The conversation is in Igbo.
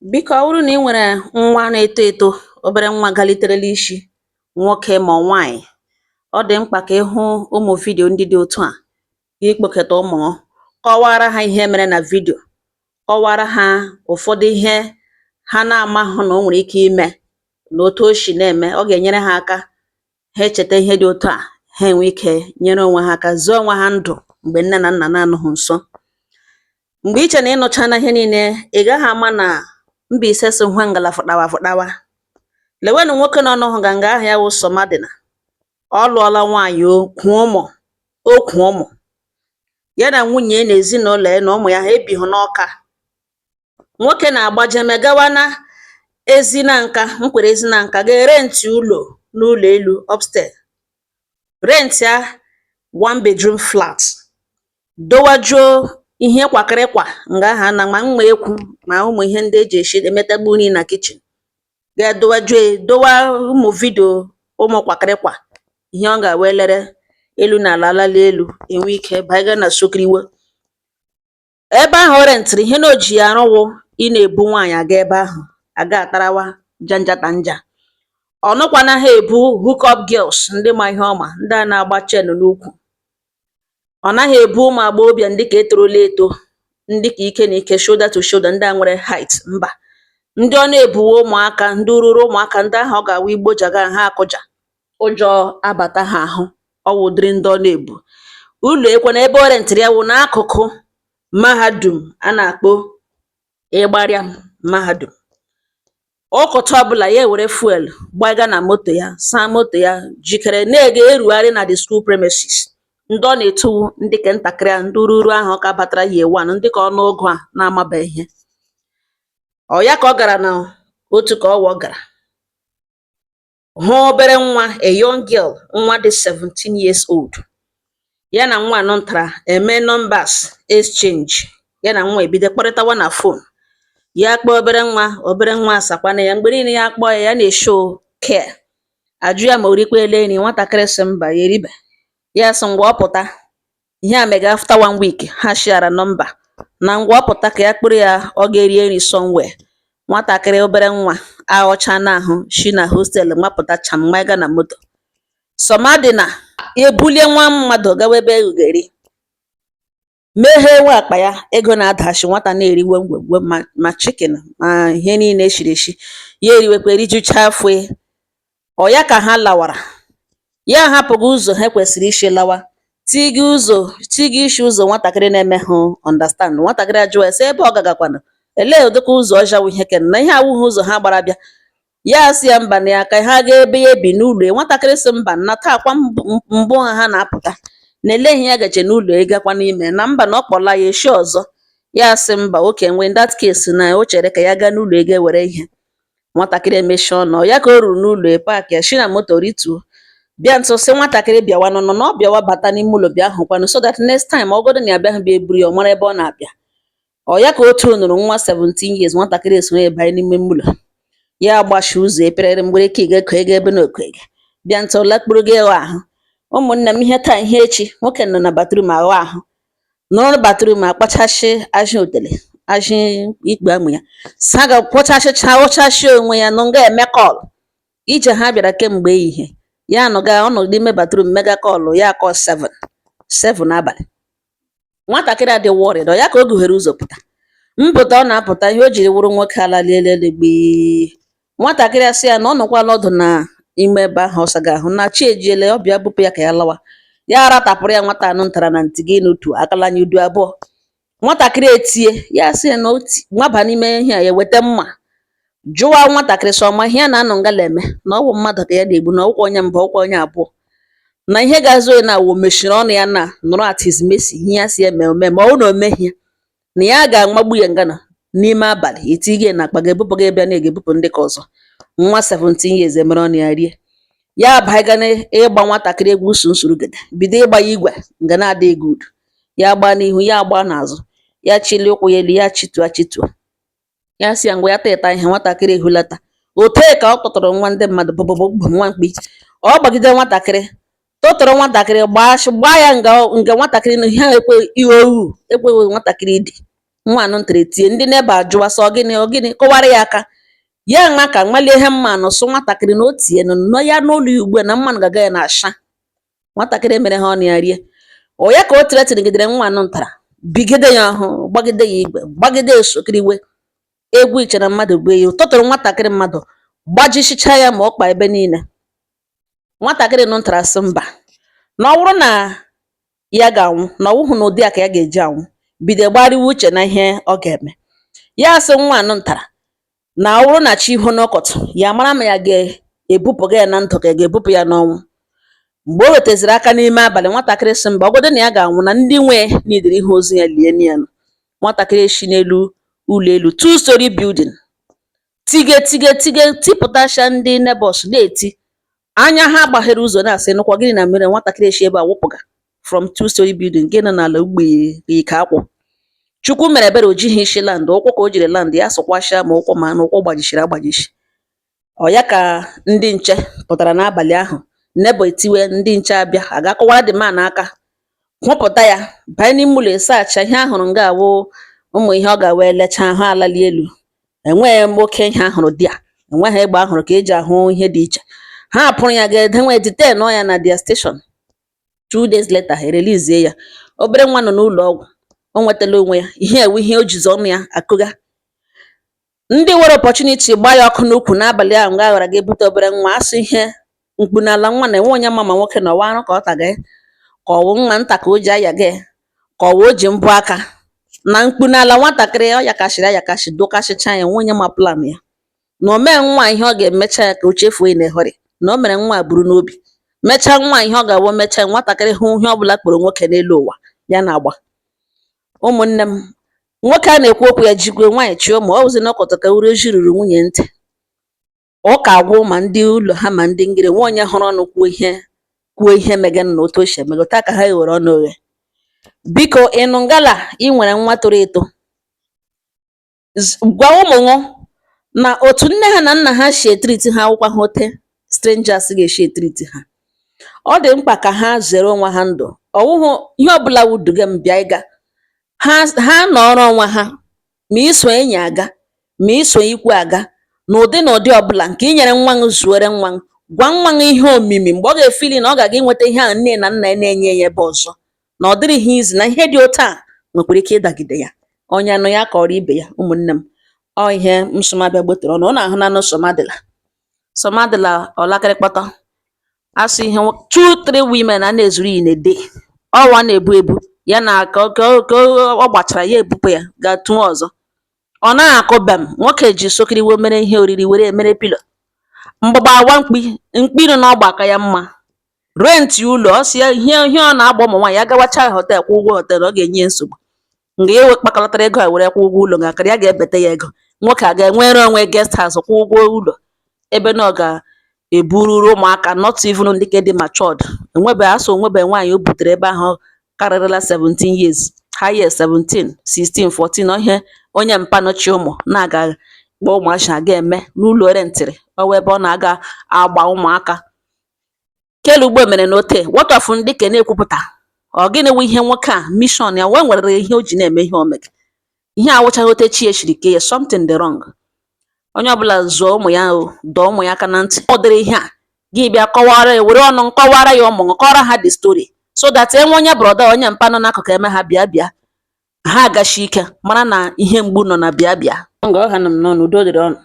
Biko, ọ bụrụ na ị nwere nwa na-eto eto, obere nwa galiterela ishi, nwoke ma ọ nwaanyị, ọ dị mkpa ka ịhụ ụmụ video ndị dị otu a, gị kpọkọta ụmụ, kọwara ha ihe mere na video, kọwara ha ụfọdụ ihe ha na-amahụ na o nwere ike ime na otu o si na-eme. Ọ ga-enyere ha aka ha echeta ihe dị otu a, ha enwe ike nyere onwe ha aka, zụọ onwe ha ndụ mgbe nne na nna na-anọghị nso. Mgbe iche na ịnụchana ihe niile, ị gaghị ama na Mbaise so hwe ngala fụtawa fụtawa. Lewenụ nwoke nọ n'ọhụ nga nga ahụ ya wụ Somadina. Ọ lụọla nwaanyị, okwu ụmụ, okwu ụmụ ya na nwunye na ezinụlọ ya na ụmụ ya ha ebighị n'Ọka. Nwoke na-agbajeme gawa na Ezinanka, nkwere Ezinanka, ga-erenti ụlọ n'ụlọ elu upstairs, rent ya one bedroom flat, dowajuo ihe kwakịrịkwa nga ahụ na ma mma ekwu ma ụmụ ihe ndị eji esi emetagbu nri na kitchen, ga-edowajuo dowa ụmụ video, ụmụ kwakịrịkwa ihe ọ ga-wee lere elu na ala alali elu, enwe ike banye na sokiriwo ebe ahụ o rentịrị. Ihe na o ji ya arụwụ ị na-ebu nwaanyị aga ebe ahụ aga atarawa janjatanja. Ọ nọkwana ha ebu hook up girls, ndị ma ihe ọma, ndị a na-agba chain n'ukwu. Ọ naghị ebu ụmụ agbọghọbịa ndị ka etorola eto, ndị ka ike na ike, shoulder to shoulder, ndị a nwere height. Mba, ndị ọ na-ebuwe ụmụaka, ndị ruru ụmụaka, ndị ahụ ọ ga-awụ igbojaga ha akụja, ụjọ abata ha ahụ. Ọ wụ ụdịrị ndị ọ na-ebu. Ụlọ ekwe na ebe o rentịrị ya wụ n'akụkụ mahadum a na-akpọ Ịgbarịa mahadum. Ụkụtụ ọbụla ya ewere fuel gbaga na moto ya, saa moto ya, jikere na-ega erugharị na the school premises. Ndị ọ na-etuwu ndị ke ntakịrị a, ndị ruru ahụ ka batara year one, ndị ka ọnụụgụ a na-amabeghị ihe. Ọ ya ka ọ gara na otu ka ọwa ọ gara hụ obere nwa, a young girl, nwa dị 17 years old. Ya na nwa anọ ntara eme numbers exchange, ya na nwa ebido kparịtawa na phone. Ya kpọọ obere nwa, obere nwa asakwana ya. Mgbe niile ya kpọọ ya, ya na-eshow care, ajụ ya ma o rikwele nri. Nwatakịrị sị mba, ya eribe. Ya sị ngwa ọ pụta. Ihe a mega after one week ha share number, na ngwa ọ pụta ka ya kpụrụ ya, ọ ga-erie nri somewhere. Nwatakịrị, obere nwa aghọchana ahụ shi na hostel mapụta cham, maga na moto. Somadina ebulie nwa mmadụ gawa ebe ego ga-eri, meghee nwa akpa ya, ego na-adachi. Nwata na-eri gwem ma ma chicken ma ihe niile eshiri eshi, ya eriwekwa, erijucha afọ ya. Ọ ya ka ha lawara, ya ahapụghị ụzọ ha kwesịrị isi lawa, tiga ụzọ, tiga isi ụzọ. Nwatakịrị na-emeghụ understand. Nwatakịrị ajụwa ya sị ebe ọ gagakwanụ, elee ụdịka ụzọ ọja wụ ihe ken na ihe awụghị ụzọ ha gbara bịa. Ya sị ya mba, na ya ka ha gaa ebe ya ebi n'ụlọ ya. Nwatakịrị sị mba, na taa kwa mbụ ha na-apụta, na ele ihe ya gaje n'ụlọ ya gakwa n'ime, na mba, na ọ kpọla ya eshi ọzọ. Ya sị mba, oke nwe in that case na o chere ka ya gaa n'ụlọ ya ga were ihe. Nwatakịrị emechie ọnụ. Ya ka o ruru n'ụlọ ya, park ya, shi na moto rituo, bịa ntụ, sị nwatakịrị bịawanụ nọ na ọ bịawa, bata n'ime ụlọ, bịa hụkwanụ, so that next time ọ godu na ya abịaghị bịa eburu ya, ọ mara ebe ọ na-abịa. Ọ ya ka otu nụrụ nwa 17 years, nwatakịrị esonye ya banye n'ime ụlọ ya, gbachi ụzọ eperere mgbere ike ga-eko ego ebe na oko ego bịa ntụ lakpuru gị ịghọ ahụ. Ụmụnne m, ihe taa ihe echi, nwoke nọ na bathroom aghọ ahụ, nọrọ na bathroom akpachasị ajị otele, ajị ikpu amụ ya, saga, kwọchasịcha, ghọchasị onwe ya, nọ nga eme call. Ije ha bịara kemgbe ehihie, ya nọga ọ nọ n'ime bathroom mega call ya akọ 7 7 n'abalị. Nwatakịrị a dị worried. Ọ ya ka o gughere ụzọ pụta. Mpụta ọ na-apụta, ihe o jiri wụrụ nwoke alaliela elu gbii. Nwatakịrị a sị ya na ọ nọkwala ọdụ na ime ebe ahụ ọ saga ahụ, na chi ejiele, ọ bịa bupụ ya ka ya lawa. Ya ratapụrụ ya nwata anụ ntara na ntị gị n'otu akala anya udu abụọ. Nwatakịrị etie. Ya sị ya na oti nwaba n'ime ihe a, ya weta mma, jụwa nwatakịrị sị ọma ihe ya na-anọ ngala eme, na ọ wụ mmadụ ka ya na-egbu, na ọwụkwa onye mbụ, ọwụkwa onye abụọ, na ihe ga-azụ ya na wụ mechiri ọnụ ya na nọrọ at his mercy. Ihe ya si eme ome, ma ọ bụrụ na o meghị ya, na ya ga-amagbu ya ngana n'ime abalị, etige na akpa ga-ebupụ gị bịa na ga-ebupụ ndị ka ọzọ. Nwa 17 years emere ọnụ ya rie. Ya abanye n'ịgba nwatakịrị egwu nsuru gede, bido ịgba ya igwe nga na-adịghị good. Ya gbaa n'ihu, ya gbaa n'azụ, ya chilie ụkwụ ya elu, ya chituo achituo. Ya sị ya ngwa, ya tịta ihe. Nwatakịrị ehulata ote ka ọ tụtụrụ nwa ndị mmadụ bụbụbụ nwa mkpi. Ọ gbagide nwatakịrị, tụtụrụ nwatakịrị, gbaa gbaa ya nga nga nwatakịrị na ihe ekwe ihe owu ekweghị nwatakịrị idi. Nwa anụ ntara etie, ndị neighbour ajụwa sị, "Ọ gịnị? Ọ gịnị?" Kụwara ya aka, ya nwa ka nwalie ihe mmanụ sụ nwatakịrị na o tie nọ ya n'ụlọ ya ugbu a na mmanụ ga-aga ya na-asha. Nwatakịrị mere ha ọnụ ya rie ọ ya ka o threatenigidere nwa anụ ntara, bigide ya ọhụ, gbagide ya igwe, gbagide ya sokiriwe egwu iche na mmadụ bụ ya tụtụrụ nwatakịrị mmadụ, gbajishicha ya ma ọkpa ebe niile. Nwatakịrị nụ ntara sị mba, na ọ bụrụ na ya ga-anwụ, na ọ wụhụ na ụdị a ka ya ga-eji anwụ. Bido gbariwa uche na ihe ọ ga-eme. Ya sị nwa anụ ntara na ọ bụrụ na chi hụ n'ụkọtụ, ya mara ma ya ga-ebupụga ya na ndụ ka ya ga-ebupụ ya n'ọnwụ. Mgbe o wetaziri aka n'ime abalị, nwatakịrị sị mba, ọgodo na ya ga-anwụ, na ndị nwe nidiri ihe ozu ya lie ya. Nụ nwatakịrị esi n'elu ụlọ elu, two story building, tige tige tige, tipụtasịa. Ndị neighbors na-eti anya ha gbaghere ụzọ na-asị, "Nụkwa gịnị na mere?" Nwatakịrị esi ebe a wụpụga from two story building nke nọ n'ala ugbe ike akwụ. Chukwu mere ebere, o jighị isi land, ụkwụ ka o jiri land ya, sụkwasịa ma ụkwụ ma na ụkwụ gbajishiri agbajishi. Ọ ya ka ndị nche pụtara n'abalị ahụ. Neighbor etiwe, ndị nche abịa, aga kụwara the man aka, hụpụta ya banye n'ime ụlọ ịsacha. Ihe ahụrụ nga awụ ụmụ ihe ọ ga-wee lechaa ahụ alali elu. Enweghị m oke ihe ahụrụ dị a, enweghị egbe ahụrụ ka eji ahụ ihe dị iche. Ha pụrụ ya ga-edenwe detain ya na their station. 2 days later, ha erelizie ya. Obere nwa nọ n'ụlọ ọgwụ, o nwetala onwe ya. Ihe ewu ihe o jizi ọnụ ya akụga. Ndị nwere opportunity gbaa ya ọkụ n'ukwu n'abalị ahụ nga ghara ga-ebute obere nwa asụ ihe mkpu n'ala. Nwa na-enwe onye ma nwoke na ọwa arụ ka ọ taga ya, ka ọwụ nwa nta ka o ji aya gị, ka ọwụ o ji mbụ aka na mkpu n'ala. Nwatakịrị ọ yakashịrị ayakashi, dụkasịcha ya. Nwe onye ma plan ya na o mee nwa ihe ọ ga-emecha ya ka o chefuo in a hurry, na o mere nwa a buru n'obi mechaa nwa ihe ọ ga-awụ mechaa. Nwatakịrị hụ ihe ọbụla kpọrọ nwoke n'elu ụwa ya na-agba. Ụmụnne m, nwoke a na-ekwu okwu ya jikwe nwaanyị chịa ụmụ ọ wụzi n'ọkọtọ ka uru oji ruru nwunye ntị. Ụka agwụ ma ndị ụlọ ha ma ndị ngịrị nwe onye hụrụ ọnụ kwuo ihe, kwuo ihe meganụ na otu o si emega taa ka ha ghewere ọnụ oghe. Biko, ịnụ ngala ị nwere nwa toro eto, gwa ụmụ ṅụ na otu nne ha na nna ha si etreat ha awụkwa ha ote strangers ga-esi etreat ha. Ọ dị mkpa ka ha zere onwe ha ndụ. Ọwụhụ ihe ọbụla wuduga m bịa ịga ha, ha nọrọ onwe ha, ma iso enyi aga, ma iso ikwu aga, n'ụdị na ụdị ọbụla nke inyere nwa ṅụ zuore nwa ṅụ. Gwa nwa ṅụ ihe omimi mgbe ọ ga-efeeli na ọ ga-aga inweta ihe ahụ nne na nna ya na-enye ya ebe ọzọ, na ọ dịrị ihe izi na ihe dị otu a nwekwara ike ịdagide ya. Onye nụ ya kọrọ ibe ya. Ụmụnne m, ọ ihe nsọmabịa gbotere ọnụ ọ na-ahụ na anụ sọmadịla sọmadịla ọlakịrịkpọtọ asụ ihe two three women a na-ezuru in a day. Ọwa na-ebu ebu ya na ka ọ gbachara ya, ebupụ ya gaa tụọ ọzọ. Ọ naghị akụ bem. Nwoke ji sokiriwo mere ihe oriri were mere pillow mgbagba awa mkpi mkpi nọ n'ọgba aka ya mma. Rent ụlọ, ọ sị ya ihe ihe ọ na-agba ụmụ nwaanyị ya gawacha hotel, kwụ ụgwọ hotel, ọ ga-enye ya nsogbu. Mgbe ya kpakọlatara ego a were kwụ ụgwọ ụlọ ngakara ya ga-ebete ya ego, nwoke a ga-enwere onwe guest house, kwụ ụgwọ ụlọ ebe na ọ ga-ebururu ụmụaka, not even ndị ke dị matured. Enwebe asụ onwebe nwaanyị o butere ebe ahụ karịrịla 17 years, highest 17, 16, 14. Ihe onye mpanụchi ụmụ na-aga kpọọ ụmụazị aga eme n'ụlọ rentịrị ọwa ebe ọ na-aga agba ụmụaka kele ugbo mere n'ote. What of ndị ke na-ekwupụta? Ọ gịnị wụ ihe nwoke a mission ya wee nwere ihe o ji na-eme ihe o mere? Ihe awụchaghị ote chi eshiri kee ya. Something dị wrong. Onye ọbụla zụọ ụmụ ya o dọọ ụmụ ya aka na ntị. Ọ dịrị ihe a gị bịa kọwara ya, were ọnụ nkọwara ya ụmụ, kọrọ ha the story, so that enwe onye brother, onye mpa nọ n'akụkụ eme ha bịa bịa, ha agashi ike mara na ihe mgbu nọ na bịa bịa nga ọ ha nọ m n'ọnụ. Udo dịrị ọnụ.